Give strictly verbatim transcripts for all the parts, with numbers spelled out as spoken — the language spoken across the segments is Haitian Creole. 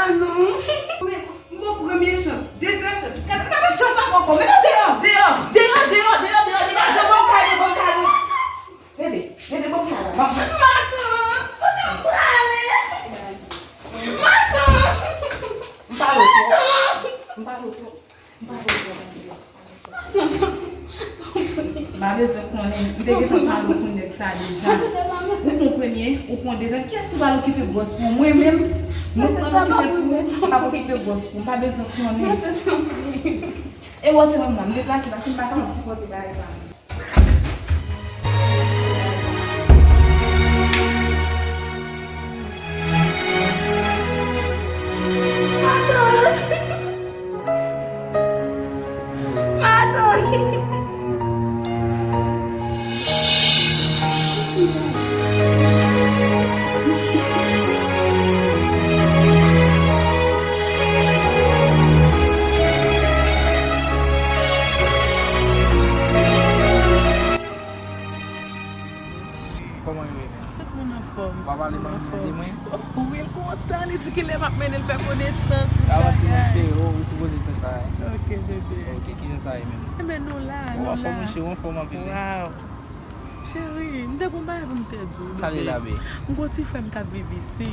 Non. Premye kou, m ba w premye chans, dezyèm chans, katriyèm, m pa nan chans sa ankò. Mete w deyò, deyò, deyò, deyò, deyò, deyò, degaje w, ban m kay mwen, ban m kay mwen. Bebe, bebe, ban m kay la, ban m kay. Matant, kote m prale? Matant! M pale w twòp. M pale w twòp. M pale w twòp. M pa bezwen konnen, m te gentan pale w pou nèg sa deja. Ou pran premye, ou pran dezyèm. Kiyès ki pral okipe bòs pou mwen menm? Mwen pral okipe pou mwen, m pa okipe bòs pou m pa bezwen konnen. E wote mwen la, m deplase paske m pa kapab sipòte bagay sa. Matant! Matant! Kòman yo ye menm? Tout moun anfòm. Ou pa pale manmi an de mwen? Wi, l kontan, li di kilè m ap mennen l fè konesans, tout bagay. Avanti, monchè, ou, ou sipoze fè sa, wi. Ok, bebe. Ok, kijan sa ye menm? Enben, nou la, nou la. Ou anfòm, monchè, ou anfòm anpil, wi. Waw. Cheri, m te gon bagay pou m te di w, bebe. Sa li la, bebe? M gon ti frè m k ap viv isi.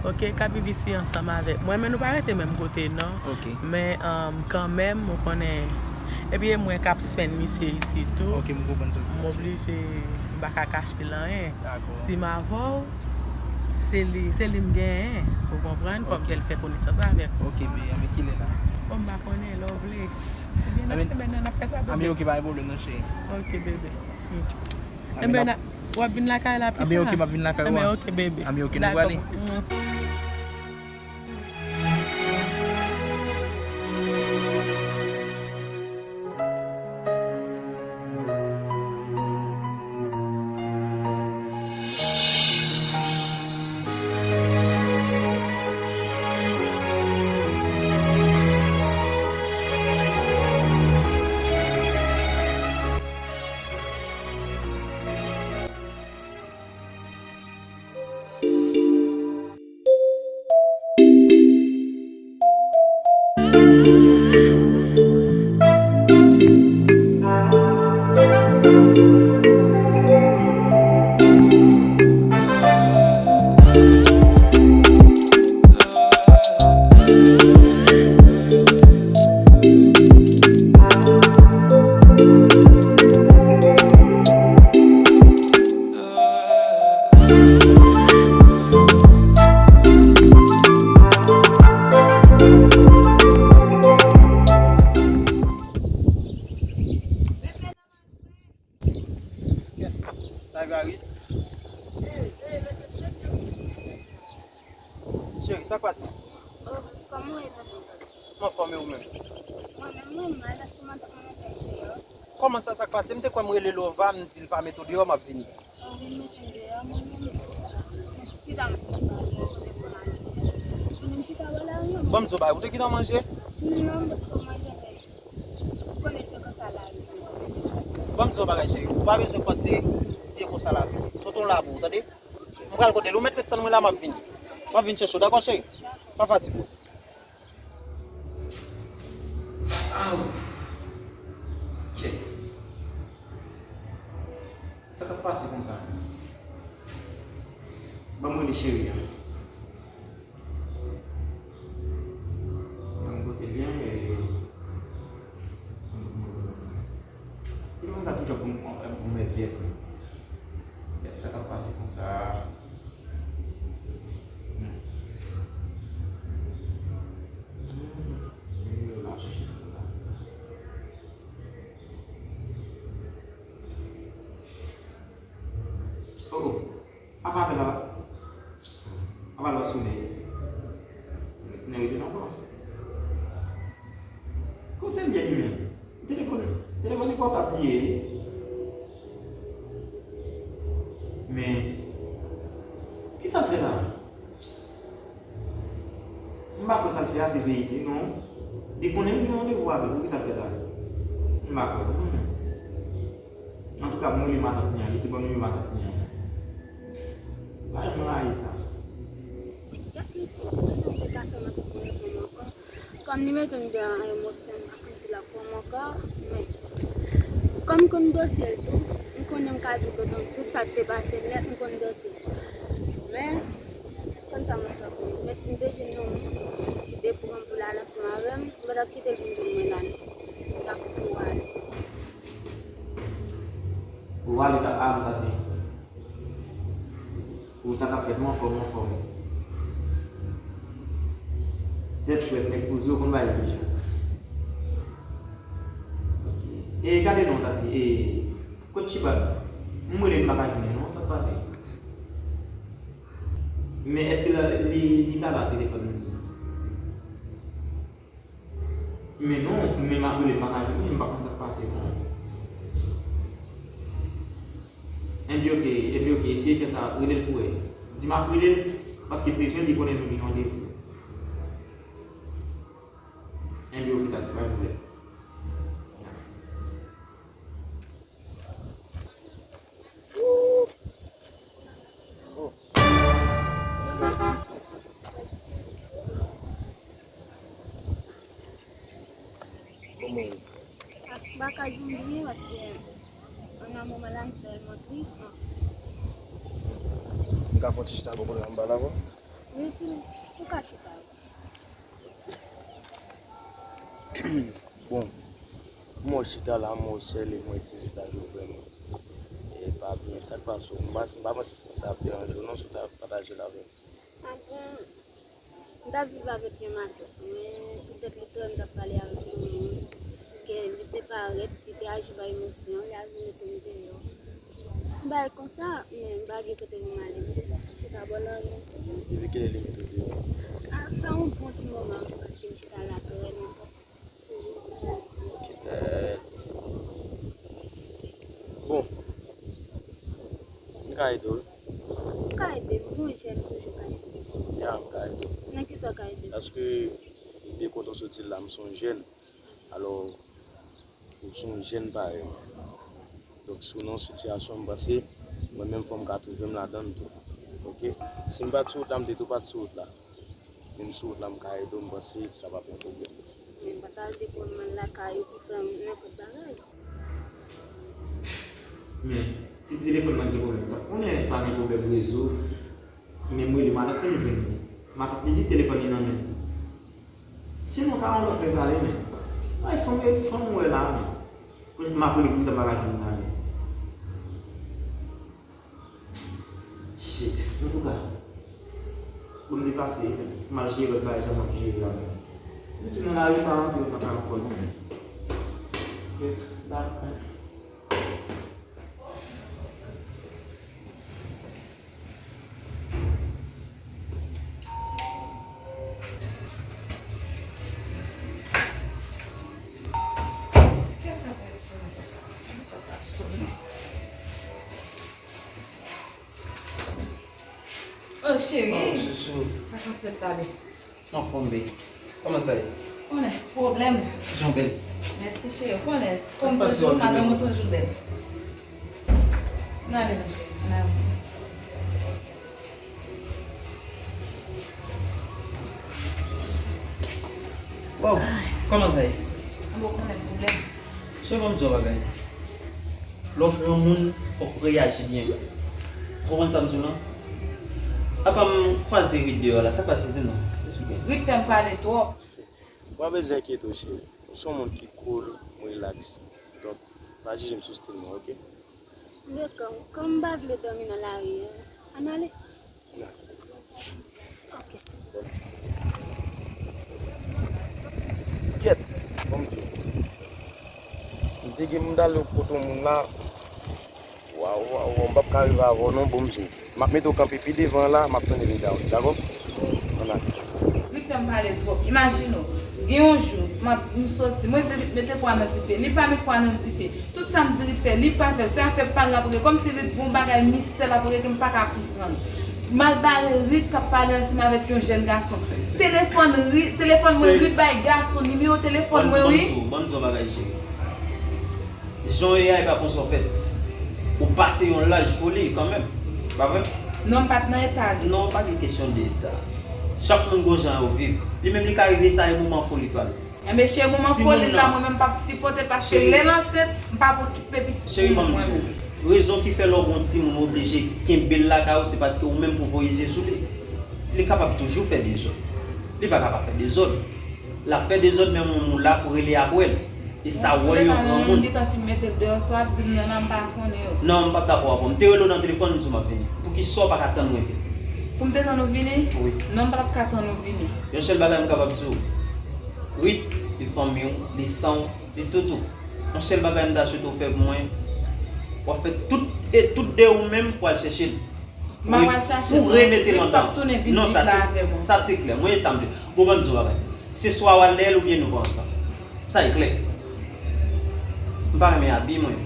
Ok, k ap viv isi ansanm avèk mwen, men nou pa rete menm kote, non. Ok. Men, um, kanmenm, ou konnen, epi e mwen k ap swenn misye isi tou. Ok, m konprann sa w di. M oblije, m pa ka kache l anyen. Dakò. Si m avè w, se li, se li m genyen. Ou konprann? Fò m te l fè konesans avèk ou. Ok, bebe, anben kilè la? Bon, m pa konnen, lè w vle. Ebyen, nan semèn nan, n ap fè sa, bebe. Anben, ok, pa gen pwoblèm, non, cheri. Ok, bebe. Hmm. Anben, w ap vin lakay la pita? Anben, ok, m ap vin lakay ou. Anben, ok, bebe. Anben, ok, nou prale. Dakò. Sa Gary? Cheri, sa k pase? Oh, kòman w ye, tonton? M anfòm, e ou menm? Mwen menm, mwen mal, paske madanm mwen mete m deyò. Kòman sa, sa k pase? M te kwè m rele Lova, m di l pa mete w deyò, m ap vini. Ou vin mete m deyò, mwen menm. Kisa m fè? Kote pou m ale? Vin m chita bò lari an. Ban m di w bagay, ou te gentan manje? Non, m potko manje, men ou konnen se konsa lavi ye. Ban m di w bagay, cheri, ou pa bezwen panse di e konsa lavi ye. Tonton la pou ou, tande? M pral kote l, ou mèt ret tann mwen la, m ap vini. M ap vin chèche w, dakò, cheri? Pa fatige w. Aw! Kèt. Sa k ap pase konsa? Ban m rele cheri a. Nan kote l ye, e, telefòn sa toujou ap pou m, ap pou m mèt dèyè tou. Gad sa k ap pase konsa. Hmm. Hmm. Nimewo la, m chèche nimewo la. Oh, oh. Apa apèl la? Apa l pa sonnen? Nèg yo te nan kò. Kote l ye li menm? Telefòn, telefòn li pòtab li ye. Men, kisa l fè la? M pa kwè sa l fè a se verite, non. Li konnen m gen randevou avè l, poukisa l fè sa? M pa kwè, non. Antouka, m rele matant li an, li te ban m nimewo matant li an. Pa janm rayi sa. Gad mesye, si tonton te ka fè Kòm li mete m deyò an emosyon, m pa konn si l ap pran m ankò, men kòm m konn dosye l tou, m konnen m ka di tonton m tout sa k te pase nèt, m konn dosye l. Men, konn sa mwen fè pou li. Men si m te jwenn yon moun ki te pran m pou l al ansanm avè m, m pa t ap kite l vin jwenn mwen la non. M t ap tou ale. Ou ale ta, ale ta se. Ou sa k ap fèt, m anfòm, m anfòm. Tèt frèt, nèg poze, ou konn bagay yo deja. Ok. E gade non, Tati, e, kot Chibal? M rele l, m pa ka jwenn li non, sa k pase? Men èske la, li, li ta la telefòn li? Men non, men m ap rele, m pa ka jwenn li, m pa konn sa k pase non. Enben ok, enben ok, eseye fè sa, rele l pou wè. Di m ap rele l, paske m bezwen li konnen nou gen randevou. Enben ok, Tati, pa gen pwoblèm. Kòman w ye? Ah, m pa ka di w byen paske an nan moman la m tèlman tris, anfen. M ka fè yon ti chita bò kote la m pale avè w? Wi, si ou ka chita wi. Bon, mwen chita la, mwen sèl e mwen ti vizaj ou vrèman e pa byen. Sa k pase w? M pa, m pa panse si sa ap deranje w non, si w ta pataje l avè m. Ah bon, m t ap viv avèk yon matant mwen, poutèt li te wè m t ap pale avèk yon moun, ke li te parèt, li te aji pa emosyon, li al vin mete m deyò. M bay konsa, men m pa gen kote pou m ale, m te chita bò lari an tou. Depi kilè li mete w deyò? Ah, fè yon bon ti moman, paske m chita la trè lontan. Ok, eh, bon, m ka ede w wi. Ou ka ede m, bon, jèn toujou ka ede. Ya, m ka ede w. Nan kisa w ka ede m? Paske, byen kontan soti la, m se yon jèn. Alò, ou se yon jèn parèy mwen. Donk, si w nan yon sitiyasyon, m panse, mwen menm fò m ka twouve m ladan l tou. Ok? Si m pa t sou wout la, m te tou pa t sou wout la. Men m sou wout la, m ka ede w, m panse sa p ap yon pwoblèm. Men m pa t al depo m lakay ou pou fè m nenpòt bagay. Men, si telefòn nan gen pwoblèm, ou t ap konnen pa gen pwoblèm rezo. Men m rele matant li, m jwenn li. Matant li di telefòn li nan men l. Sinon, ta yon lòt nèg pale, men. Ay, fanm, fanm ou wè la, men. Kounye m ap rele pou sa m pa ka jwenn li la, men. Shit. Antouka, bon, m deplase, m al jere lòt bagay sa m ap jere la, men. M tounen lari, pa rantre, pa ka ankò, non. Kèt, dakò. Oh, cheri. Oh, chouchou. Sa k ap fèt la, bebe? M anfòm, baby. Kòman sa ye? Konnen, pwoblèm. Jan w bèl. Mèsi, cheri. Konnen, kòm toujou, madanm ou se yon jou bèl. N ale, non, cheri. N avanse. Wow, kòman sa ye? Anben, w konnen pwoblèm. Cheri, ban m di w yon bagay. Lè w fè yon moun, fòk ou reyaji byen. Ou konprann sa m di w lan? Apa m kwaze Rit deyò la, sa k pase, di m non? Esplike m. Rit fè m pale twòp. Ou pa bezwen enkyete w, cheri. Ou se yon moun ki cool, relax. Donk, pa jije m sou stil mwen, oke? Dakò, kòm m pa vle dòmi nan lari a, ann ale. Kèt, ban m di w. M te gen m t ale kote yon moun la. Waw, waw, waw, m p ap ka rive avè w non, ban m di w. M ap mete w kanpe pi devan la, m ap tounen vin ba w, dakò? Ann ale. Rit fè m pale twòp. Imajine w, gen yon jou, m ap, m soti, mwen di Rit mete pwa nan dife. Li pa met pwa nan dife. Tout sa m di Rit fè, li pa fè. Se afè pa l l ap regle. Kòmsi Rit gon bagay mistè l ap regle, m pa ka konprann. M al bare Rit k ap pale ansanm avèk yon jèn gason. Telefòn Rit, telefòn mwen, Rit bay gason nimewo telefòn mwen, wi. Ban m di w, ban m di w yon bagay, cheri. Jan w ye a, e pa konsa w fèt. Ou pase yon laj foli kanmenm. Pa vre? Non, m pa t nan eta Rit. Non, pa gen kesyon de eta. Chak moun gon jan yo viv. Li menm li ka rive sa e moman foli pa l. Enben cheri, moman foli l la, mwen menm m p ap sipòte l paske lè l ansent, m p ap okipe pitit moun mwen menm. Cheri, ban m di w, rezon ki fè lè w gon timoun ou oblije kenbe l lakay ou, se paske ou menm pou voye zye sou li. Li kapab toujou fè dezòd. Li pa ka pa fè dezòd. L ap fè dezòd, men ou menm ou la pou rele apre l. E sa wòl yon granmoun. Mwen gentan fin mete l deyò, sa w ap di m nan, nan, m pa konnen yo. Non, m p ap dakò avè w. M te rele w nan telefòn, m di w m ap vini. Poukisa w pa ka tann mwen vini? Pou m te tann ou vini? Wi. Non, m pa t ap ka tann ou vini. Yon sèl bagay m kapab di w. Rit, li fanmi w, li san w, li tout ou. Yon sèl bagay m ta swete w fè pou mwen, w ap fè tout, e tout de ou menm pou al chèche l. M ap al chache l, non. Pou remete l andan. Li p ap tounen vin viv la avè mwen. Non, sa se, sa se klè. Mwen, e sa m di. Bon, ban m di w bagay. Se swa w al dèyè l oubyen nou pa ansanm. Sa e klè. M pa renmen abi mwen.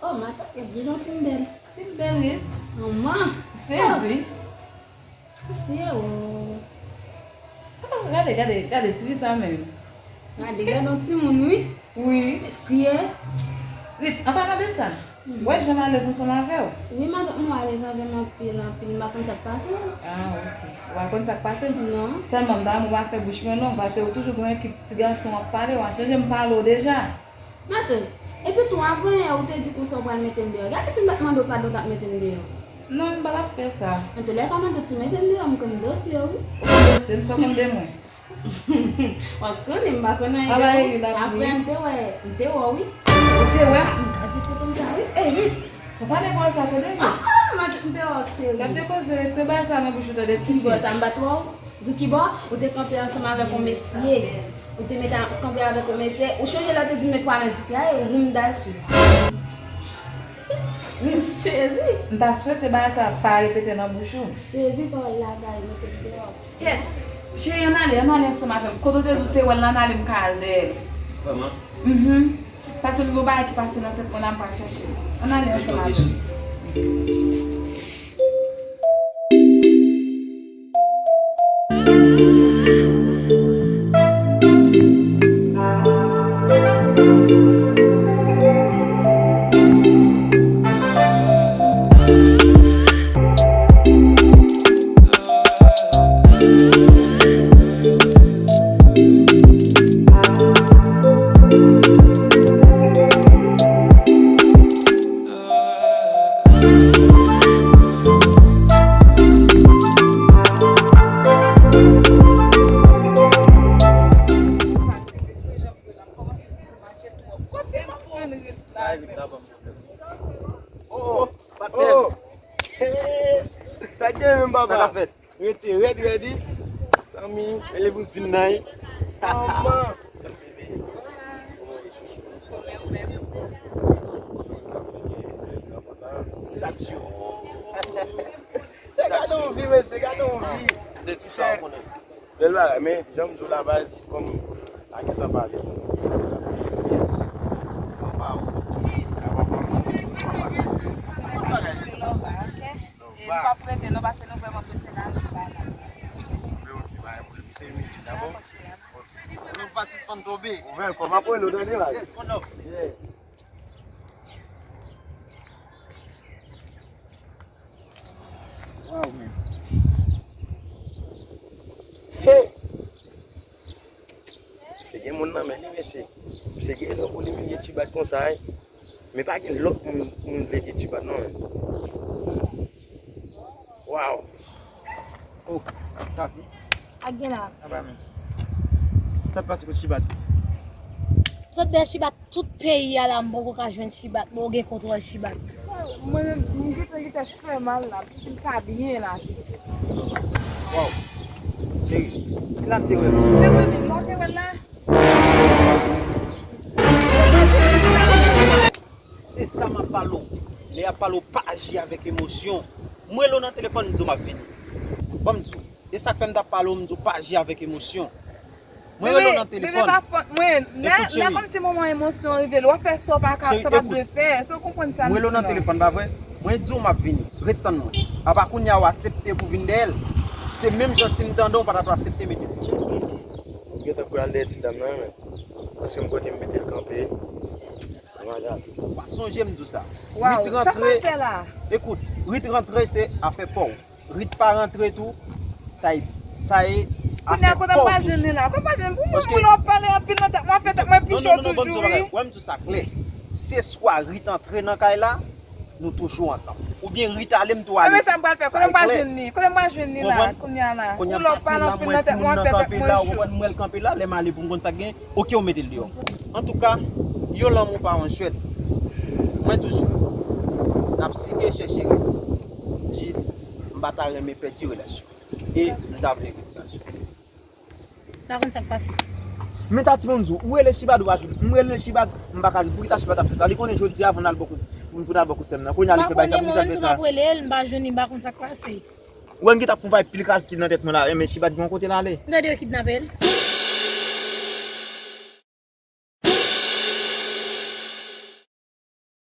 Oh, matant, gad jan fi m bèl. Fi m bèl, wi. Manman. Sezi. Mesye o. Ah, gade, gade, gade, ti fi sa menm. Gade, gade yon timoun, wi. Wi. Mesye. Rit, an palan de sa, ou wè jan m alèz ansanm avè w? Wi, matant, mwen alèz avè m anpil, anpil. M pa konn sa k pase w. Ah, ok. Ou pa konn sa k pase m? Non. Sèlman, m ta renmen ou pa fè bouch mwen long, paske ou toujou gen yon ekip ti gason w ap pale, w a chanje m pale w deja. Matant, epi tou, avan yè, ou te di konsa ou pral mete m deyò. Gade si m pa t mande w padon, w t ap mete m deyò. Non, m pa t ap fè sa. Antoulèka, matant, si w mete m deyò, m konn dosye w, wi. Ou konn dosye m, sa w konn de mwen? W ap konnen, m pa konn anyen de ou. Apre, m te wè, m te wè w, wi. Ou te wè? M ka di tout moun sa, wi. Ey, Rit, ou pa de konsa, tande, Rit. Ah, ah, matant, m te wè w, seri. Gad de koze, retire bagay sa nan bouch ou, tande, ti fi. Ki bò sa, m pa t wè w? Di w kibò, ou te kanpe ansanm avèk yon mesye. Ou te mete kanpe avèk yon mesye. Ou chonje lè w te di m met pwa nan dife a, e ou m dal sou. M sezi. M ta swete bagay sa pa repete nan bouch ou. M sezi pawòl la bay, mete m deyò. Kèt, cheri, ann ale, ann ale ansanm avè m. Kote w te di w te wè l, ann ale, m ka al dèyè l. Vrèman? Mhm. Paske m gen yon bagay ki pase nan tèt mwen la, m pral chache l. Ann ale ansanm avè m. Oh, oh. Sa k gen menm, papa? Sa k ap fèt? Rete rèd, rèd, wi. Zanmi, men limouzin nan, wi. Manman. Chak jou. Se gade yon vi, mesye, gade yon vi. De tout sa, ou konnen. Bèl bagay, men jan m di w la, baz, kòm pa gen sa pale. Papa ou. Papa ou. Se Lova, ok? E nou p ap rete non, paske nou vrèman prese la, nou pa la. Oke, oke, pa gen pwoblèm. Se midi, dakò? Dakò, se la. Oke. Nou pa sispann tonbe. Ou wè, kòman pou nou tande la? Yes, mon homme. Yeah. Wow, man. Hey! Misye gen moun nan men li, mesye. Misye gen rezon pou li imilye Tibat konsa, wi. Men pa gen lòt moun, moun vle ke Tibat, non, men. Wow. Oh, Tati. Ak gen la. Aba men. Sa t pase kot Tibat? Sot dèyè Tibat, tout peyi a la, m poko ka jwenn Tibat. Bon, ou gen kontwòl Tibat. Mwen menm, m gentan, gentan fè mal la. M ka byen la. Wow. Cheri, ki la m te wè l? Se mwen menm, lè w te wè l la. Se sa m ap pale w. Lè y ap pale w, pa aji avèk emosyon. Mwen rele w nan telefòn, m di w m ap vini. Ban m di w. E sa k fè m t ap pale w, m di w pa aji avèk emosyon. Mwen rele w nan telefòn. Bebe, pa fòt mwen. Lè, lè kòmsi moman emosyon rive l, w ap fè sa w pa ka, sa w pa dwe fè. Èske w konprann sa m di w la? Mwen rele w nan telefòn, pa vre? Mwen di w m ap vini. Ret tann mwen. Apa kounye a w aksepte pou vin dèyè l? Se menm jan si m tande w, w pa ta dwe aksepte mete pye. Ou gentan pral dèyè ti dam nan, men. Paske m kote m mete l kanpe. Ou pa sonje m di w sa. Waw, sa k pral fè la? Ekout, Rit rantre se afè pa w. Rit pa rantre tou, sa e, sa e Kounye a, kote m pa jwenn li la? Kote m pa jwenn? Pou mwen, moun ap pale anpil nan tèt mwen, fè tèt mwen pi cho toujou, wi. Wè m di w sa klè. Se swa Rit antre nan kay la, nou toujou ansanm. Oubyen Rit ale, m tou ale. Ebyen sa m pral fè, kote m pa jwenn li? Kote m pa jwenn li la, kounye a la? Ou lè w pale anpil nan tèt mwen, fè tèt mwen cho. Ou konprann? M wè l kanpe la, lè m ale pou m konn sa k gen, oke, ou mete l deyò. Antouka, yon lanmou pa yon jwèt. Mwen toujou, n ap sige chèche Rit. Jis, m pa ta renmen pèdi relasyon. E m ta vle Rit gason. Pa konn sa k pase. Men Tati, ban m di w, ou rele Chibad ou pa jwenn. M rele Chibad, m pa ka jwenn. Poukisa Chibad ap fè sa? Li konnen jodi a pou n al bò kout, pou n al bò kout sè m nan. Kounye a li fè bagay sa, poukisa l fè sa? M ap rele l, m pa jwenn li, m pa konn sa k pase. Ou wè m gentan ap fè yon vay pil kalkil nan tèt mwen la, men Chibad gen yon kote l ale. Gade yo kidnape l.